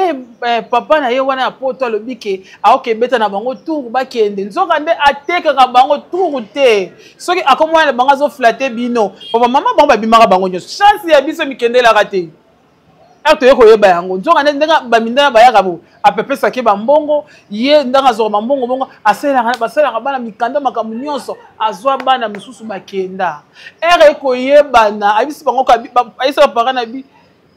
papa na ye wana ya poto alobi ke aoke ebeta na bango tour bakende, nzoka nde atekaka bango tour te. Soki akomona na bango azoflate bino, papa mama bango babimaka bango nyonso, chance ya biso mikendelaka te. Ere toye koyeba yango, nzoka nde ndenge bamindana bayaka bo apepesaki bambongo ye, ndenge azwaka bambongo bongo basalelaka bana mikanda makambo nyonso, azwa bana mosusu bakenda. Ere ekoyebana ayebisi bango, ayebisi bapara na bi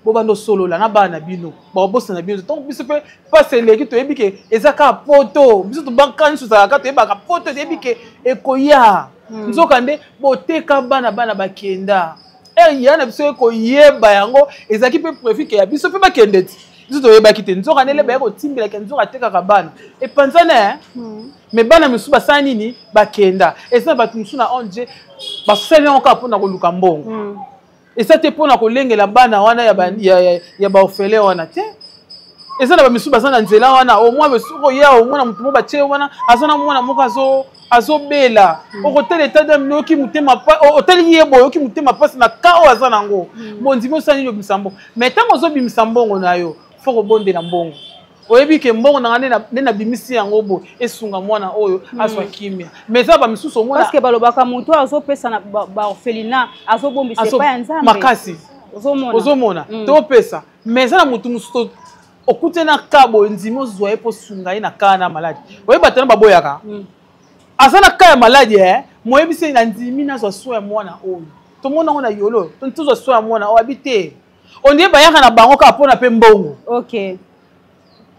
bobanda osolola na bana na bino, bakobosana bino. Ntango biso mpe mpasi eleki, toyebi ke eza kaka poto, biso tobaka nyonso ezalaka, toyebaka poto, toyebi ke ekoya. Nzoka nde boteka bana, bana bakenda. Ere ya na biso ekoyeba yango ezalaki mpe prévu ke ya biso mpe bakende ti biso toyebaki te. Nzoka nde leba ya kotimbelaka, nzoka atekaka bana epanzana. Mais bana mosusu basala nini? Bakenda. Eza na bato mosusu na ONG basali yango kaka mpona koluka mbongo, eza te mpona kolengela bana wana ya baorphelin wana te. Eza na bamisusu baza na nzela wana, omwa soki oya omona motu moko batie wana aza na mwana moko azobela, okotala etat d'âme, oyoki motema, otali ye boye, oyoki motema mpasi na ka oyo aza nango. Bondimi osala nini? Obimisa mbongo. Mais ntango ozobimisa mbongo na yo, fo kobondela mbongo. Oyebi ke mbongo na nga nde nabimisi yango boye, esunga mwana oyo azwa kimia. Mais eza bamisusu omona parce que balobaka moto oyo azopesa na baorphelinat azobombisa epai ya Nzambe. Makasi. Ozomona. Ozomona, topesa. Mais eza na motu mosusu okute na ka boye, ndimi ozwa ye mpo sunga ye na ka na maladi. Oyeba tena baboyaka, aza na ka ya maladi, moyebisi na ndimi nazwa soin ya mwana oyo, tomona yango na yolo, tozwa soin ya mwana oyo, abi te. Ondie bayaka na bango kaka mpona mpe mbongo.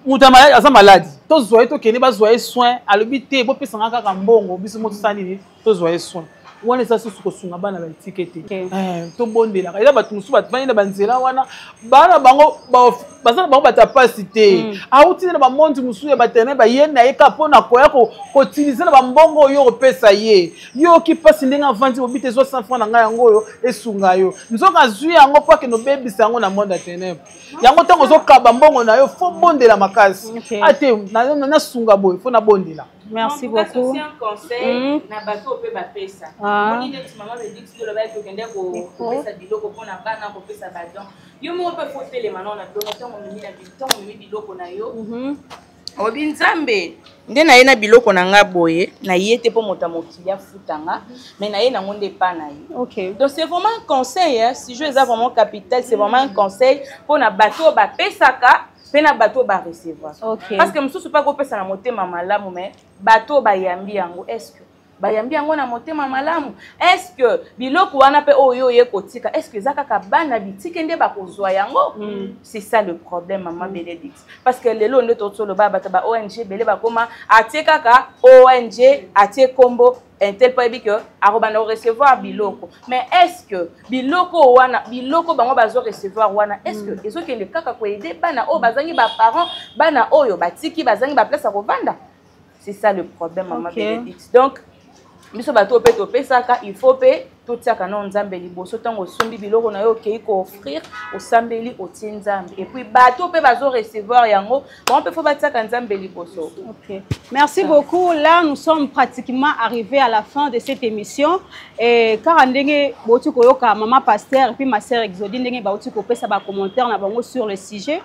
Moto aza maladi, tozwa ye, tokende, bazwa ye soin, alobi te, bopesanga kaka mbongo, biso mo tosala nini? Tozwa ye soin wana. Eza susu kosunga bana baetike te. Tobondelaka. Eza bato mosusu bavandi na banzela wana, bana bango baza na bango bato ya pasi te, awuti na bamondi mosusu ya baterrain, baye na ye kaka mpona koya kotilize na bambongo oyo kopesa ye. Yo oki mpasi ndenge avandi, obi te, ezwa 100 franc na ngai yango oyo esunga yo. Nzoka azwi yango mpo akende obebisa yango na monde ya ténèbre. Yango ntango ozokaba mbongo na yo, fo bondela makasi. Ate nasunga boye, fo nabondela. Merci beaucoup. Aussi un conseil na bato oyo mpe bapesa. Moni neti mama Bénédicte oloba tokende kopesa biloko mpona bana, kopesa badon. Yo moko mpe fo telema nao na dongo ntango omemi na ntango omemi biloko na yo. Obi Nzambe nde naye na biloko na nga boye, naye te mpo moto ya mokili afuta nga, mais naye nango nde epa na ye. Donc c'est vraiment un conseil, hein. Sujet eza vraiment capital, c'est vraiment un conseil mpona bato oyo bapesaka mpe na bato oyo barecevoir. Parce que mosusu mpe akopesa na motema malamu, mais bato oyo bayambi yango, est ce que bayambi yango na motema malamu? Est ce que biloko wana mpe oyo oye kotika, est ce que eza kaka bana bitike nde bakozwa yango? C'est ça le problème, mama Bénédicte, parce que lelo nde tozoloba bato ba ONG ebele bakoma atie kaka ONG, atie kombo intel mpo ayebi ke akobanda korecevoir biloko. Mais est ce que biloko wana, biloko bango bazo recevoir wana, est ce que ezokende kaka koaider bana oyo bazangi baparent, bana oyo batiki bazangi baplace ya kovanda? C'est ça le problème, mama Bénédicte. Donc biso bato oyo mpe topesaka, il faut mpe totiaka nao Nzambe liboso. Ntango osombi biloko na yo, okei koofrir, osambeli, otie Nzambe. Et puis bato mpe bazo recevoir yango, bango mpe fo batiaka Nzambe liboso. Ok. Merci beaucoup. Là, nous sommes pratiquement arrivés à la fin de cette émission. Et car ndenge bauti koyoka maman pasteur et puis ma sœur Exodie, ndenge bauti kopesa ba commentaire na bango sur le sujet.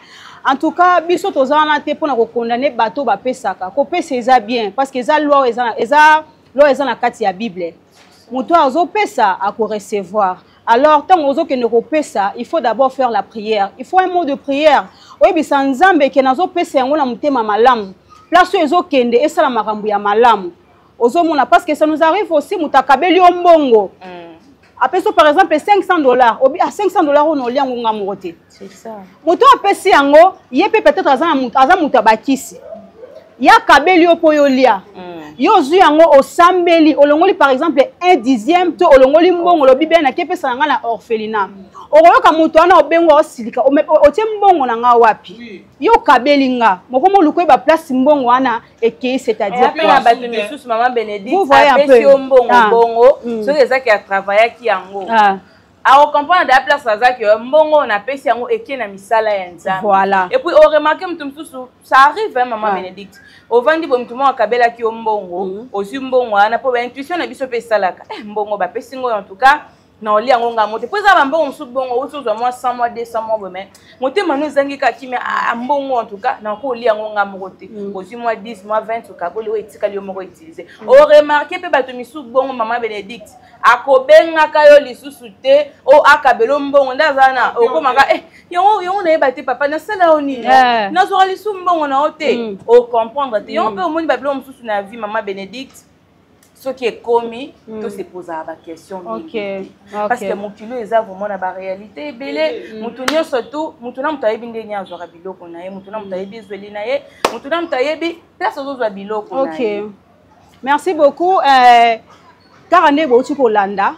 En tout cas, biso toza wana te mpona kokondane bato bapesaka. Kopesa eza bien parce que eza loi, eza loi, eza na kati ya Bible. Moto azopesa akorecevoir. Alors ntango ozokende kopesa, il faut d'abord faire la prière. Il faut un mot de prière. Oyebisa Nzambe ke nazopesa yango na motema malamu. Place oyo ezokende esala makambo ya malamu. Ozomona, parce que ça nous arrive aussi, moto akabeli yo mbongo. Apesi yo par exemple 500 $, obi ah, 500 $ oyo na olia yango nga moko te. C'est ça. Moto apesi yango, ye mpe peut-être aza na moto, aza moto abakisi. Ye akabeli yo mpo yo lia. Yo ozwi yango, osambeli, olongoli par exemple un dixième to olongoli mbongo, olobi be nake pesa na nga na orphelinat. Okoyoka moto wana obengo osilika, otie mbongo na nga wapi? Yo okabeli nga, moko moluka oyeba place mbongo wana ekei, c'est-à-dire quoi? Na bato misusu, mama Bénédicte, apesi yo mbongo bongo, soki ezaki atravaillaki yango, akocomprendre da place azaki mbongo napesi yango eke na misala ya Nzambe. Voilà. Et puis oremarke moto mosusu, ça arrive hein, mama Bénédicte, ovandi boye, moto moko akabelaki yo mbongo, ozwi mbongo wana mpo baintuition na biso mpe esalaka, mbongo bapesi ngo, en tout cas na olia yango nga mote, mpo eza bambongo mosusu bongo outi ozwa mwa 100, mwa 200, mwa boye, mais motema no ezangi kaka kimia. Ah, mbongo en tout cas nako olia yango nga moko te. Ozwi mwa 10, mwa 20, okaboli, oyo etikali yo moko utiliser. Oremarke mpe bato misusu bongo, mama Bénédicte, akobengaka yo lisusu te o akabela mbongo nde aza na okomaka yango yango nayeba te, papa nasala yo nini, nazwaka lisusu mbongo na yo te, ocomprendre te yango mpe. Omoni babiloko mosusu na vie, mama Bénédicte, soki ekomi, tosepozaka baquestion mingi, parce que mokili oyo eza vraiment na baréalité ebele. Motu nyonso tu, motu na moto ayebi ndenge azwaka biloko na ye, motu na moto ayebi ezweli na ye, motu na moto ayebi place ozozwa biloko na ye. Merci beaucoup. Kaka nde bouti kolanda,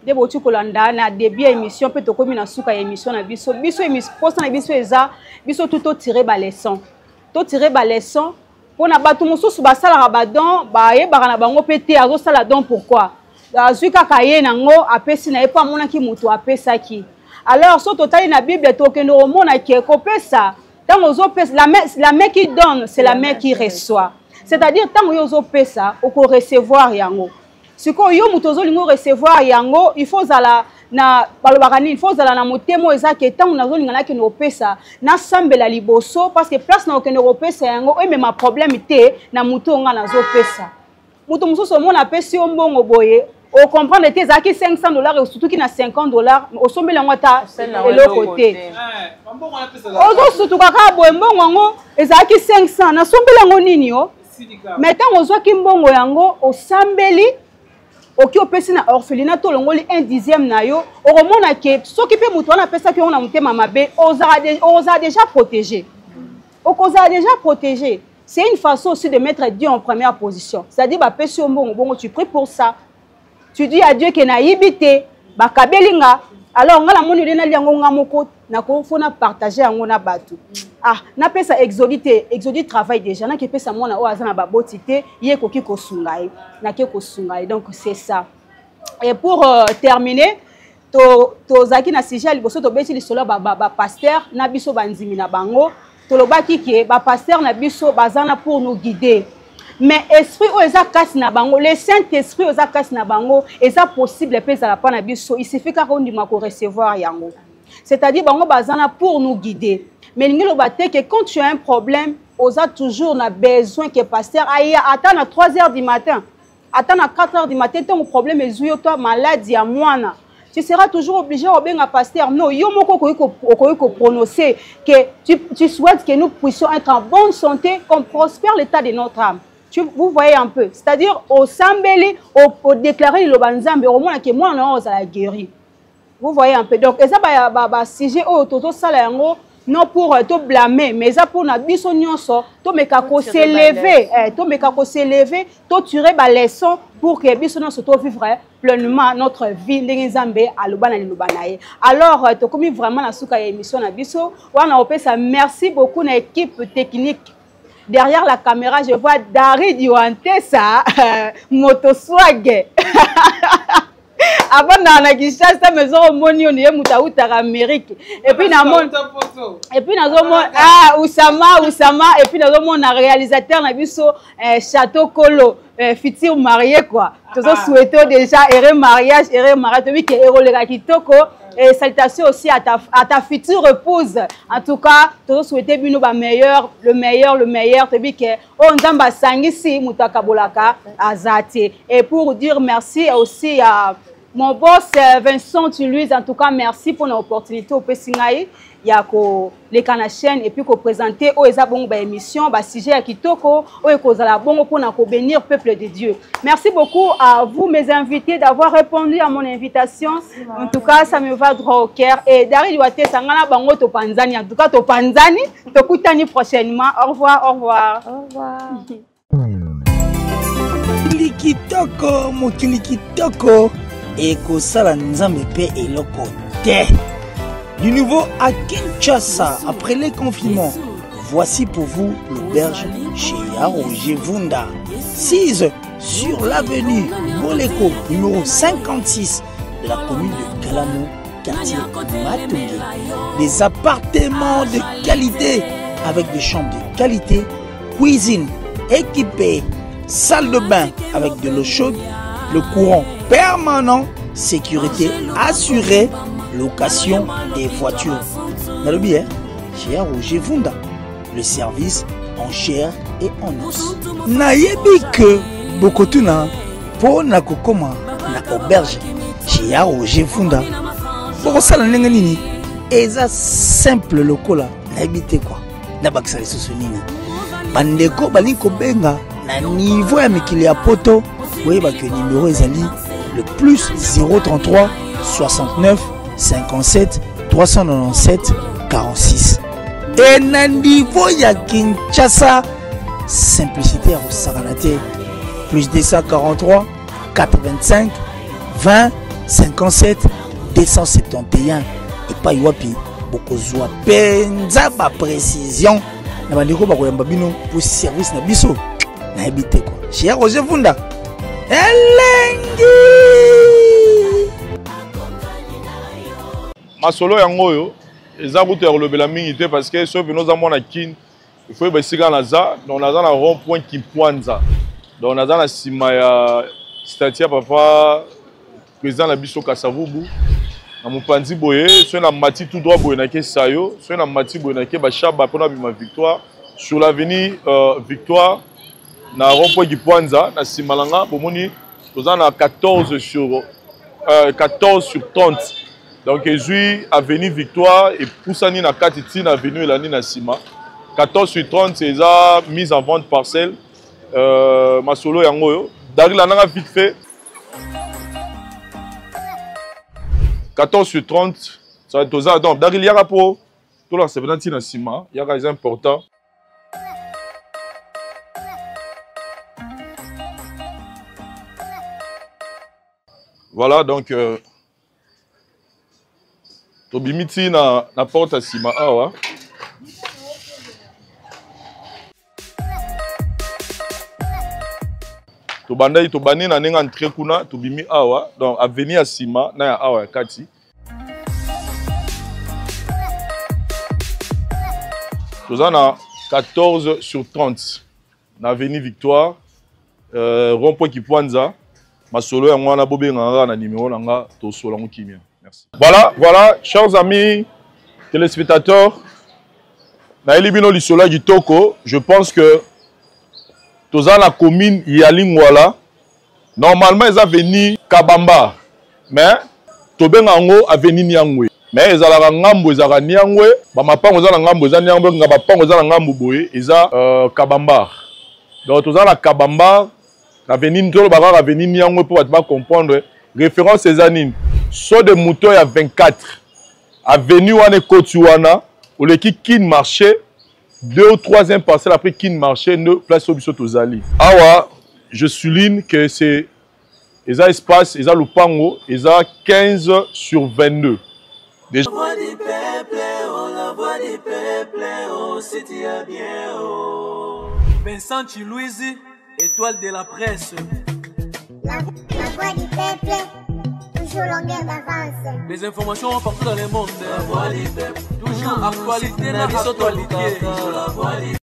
nde bouti kolanda na début ya émission mpe tokomi na suka ya émission na biso. Biso posa na biso eza biso tu totire baleçon, totire baleçon mpona bato mosusu basalaka badon, bayebaka na bango mpe te azosala don pourquoi. Azwi kaka ye nango, apesi na ye mpo amonaki moto apesaki. Alors so totali na Bible, tokende komona ke kopesa, ntango ozopesa, la main qui donne, c'est la main qui reçoit. C'est-à-dire ntango yo ozopesa, okorecevoir yango. Sikoyo yo moto ozolinga orecevoir yango, il faut ozala na, balobaka nini, il faut ozala na motema oyo eza ke ntango nazolinga nakende kopesa, nasambela liboso, parce que place na kokende kopesa yango emema problème te na moto oyo nga nazopesa. Moto mosusu omona apesi yo mbongo boye, ocomprendre te, ezalaki 500 $, osutuki na 50 $, osombeli yango ata eloko te. Ozosutuka kaka boye, mbongo yango ezalaki 500, nasombeli yango nini o? Mais ntango ozwaki mbongo yango, osambeli, oki opesi na orphelinat to olongoli un dixième na yo, okomona ke soki mpe moto wana apesaki yango na motema mabe, ozala déjà protégé, okozala déjà protégé. C'est une façon aussi de mettre Dieu en première position. C'est-à-dire bapesi yo mbongo bongo, tu pries pour ça, tu dis à Dieu ke nayibi te, bakabeli nga, alors nga namoni ole nalia yango nga moko, nakofo na partage yango na bato. Ah, napesa Exodi te, Exodi travaille déjà, nakepesa mwana oyo aza na baboti te, ye ekoki kosunga ye, nake kosunga ye. Donc c'est ça. Et pour terminer, tozalaki na sujet ya liboso, tobeti lisolo ya bapasteur na biso, bandimi na bango. Tolobaki ke bapasteur na biso baza na pour nous guider, mais esprit oyo eza kasi na bango, le saint esprit oyo eza kasi na bango, eza possible mpe ezala mpa na biso. Il suffit kaka ondima korecevoir yango. C'est-à-dire bango baza na pour nous guider, mais elingi loba te ke quand tu as un problème, oza toujours na besoin ke pasteur aya ata na 3 heures du matin, ata na 4 heures du matin. Ntango problème ezwi yo to maladi ya mwana, tu seras toujours obligé obenga pasteur? Non, yo moko okoki koprononcer que tu souhaites que nous puissions être en bonne santé, qu'on prospère l'état de notre âme. Vous voyez un peu? C'est-à-dire osambeli, odéclarer liloba Nzambe, omona ke mwana na yo ozala guéri. Vous voyez un peu? Donc eza basujet oyo tozosala yango non pour to blâmer, mais eza mpona biso nyonso tomeka kos'élever, tomeka kos'élever, totirer baleçon pour que biso nyonso tovivre pleinement notre vie ndenge Nzambe aloba na liloba na ye. Alors tokomi vraiment na suka ya émission na biso wana. Opesa merci beaucoup na équipe technique. Derrière la caméra, je vois Dari Diwantesa, Motoswag. Avandaka na Kinshasa, mais omoni oyo ye moto autaka Amérique. Et puis namoni, et puis nazomona, ah, Usama, Usama. Et puis nazomona réalisateur na biso, Château Kolo, futur marié quoi. Tozosouhaite déjà heureux mariage, heureux mariage, toyebi ke ekoleka kitoko. Et salutations aussi à ta future épouse. En tout cas, tozosouhaite bino ba meilleur, le meilleur, le meilleur. Toyebi ke oyo Nzambe asangisi, moto akabolaka aza te. Et pour dire merci aussi à mon boss Vincent Tuluise, en tout cas merci pour l'opportunité opesi ngai ya koleka na chaîne et puis koprésenter oyo eza bongo baémission, basujet ya kitoko oyo ekozala bongo mpona kobénir peuple de Dieu. Merci beaucoup à vous, mes invités, d'avoir répondu à mon invitation. En tout cas, ça me va droit au cœur. Et Dari Liwatesa, nga na bango topanzani, en tout cas topanzani, tokutani prochainement. Au revoir, au revoir. Au revoir. Mokili kitoko, mokili kitoko ekosala Nzambe pe eloko te. Du nouveau à Kinshasa après les confinements. Voici pour vous l'auberge chez Roger Vunda. 6 sur l'avenue Boleko, numéro 56 de la commune de Kalamu, quartier Matonge. Des appartements de qualité avec des chambres de qualité, cuisine équipée, salle de bain avec de l'eau chaude, le courant permanent, sécurité assurée, location des voitures. Nalobi, hein? Chez Roger Vunda, le service en chair et en os. Nayebi que bokotuna mpo na kokoma na auberge chez Roger Vunda bokosala ndenge nini? Eza simple lokola nayebi te kwa nabakisa lisusu nini. Bandeko balingi kobenga na niveau ya mikili ya poto, boyeba ke numero ezali le plus 033 69 57 397 46. E na niveau ya Kinshasa, simplicité ya kosakana te, plus 243 85 20 57 271. Epai wapi bokozwa mpenza baprécision na bandeko bakoyamba bino po service na biso nayebi te kwa. Cher Roger Vunda elengi. Masolo yango oyo eza kutu ya kolobela mingi te, parce que soki bino oza mwana Kin, il faut yeba esika naza. Donc naza na rond point Kimpwanza, donc naza na nsima ya statue ya papa président na biso Kasavubu, na mopanzi boye. Soki na mati tout droit boye nake Sayo, soki na mati boye nake Bashaba mpona bima Victoire, sur l'avenue Victoire, na rond point Kimpwanza na nsima na nga. Bomoni toza na 14 sur 14 sur 30, donc ezwi avenue Victoire epusani na kati ti na avenue elandi na nsima. 14 sur 30 eza mise en vente parcelle. Masolo yango oyo Darila nanga vite fait. 14 sur 30 ça toza. Donc Daril yaka po tolakisa mpena ntina nsima yaka, eza important. Voilà, donc tobimi ti na porte ya nsima awa. Tobandaki, tobandi na ndenge entrée kuna, tobimi awa, donc avenue ya nsima na ya awa ya kati. Toza na 14 sur 30 na avenue Victoire, rond-point Kipwanza. Masolo yango wana, bobengaka kaka na numéro na nga, tosola yango kimia. Merci. Voilà, voilà, chers amis téléspectateurs, nayeli bino lisolo ya kitoko. Je pense que toza na commune ya Lingwala. Normalement eza avenue Kabamba, mais tobenga yango avenue Niangwe, mais ezalaka ngambo, ezalaka Niangwe, bamapango eza na ngambo eza Niangwe, nga bapango eza na ngambo boye eza Kabamba. Donc toza na Kabamba avenue, toloba kaka avenue Niangwe mpo bato bacomprendre référence eza nini. Saut de mouton ya 24 avenue wana ekoti wana, oleki Kin marché, deux ou troisième parcelle après Kin marché, nde place oyo biso tozali awa. Je souligne que c'est eza espace, eza lupango, eza 15 sur 22. Déjà. La voix du peuple, oh, la voix du peuple, oh, si tu as bien, oh. Vincent Chiluizi, étoile de la presse. La voix du peuple, toujours longueur d'avance. Les informations partout dans le monde. La voix du peuple, toujours actualité na actualité. La voix du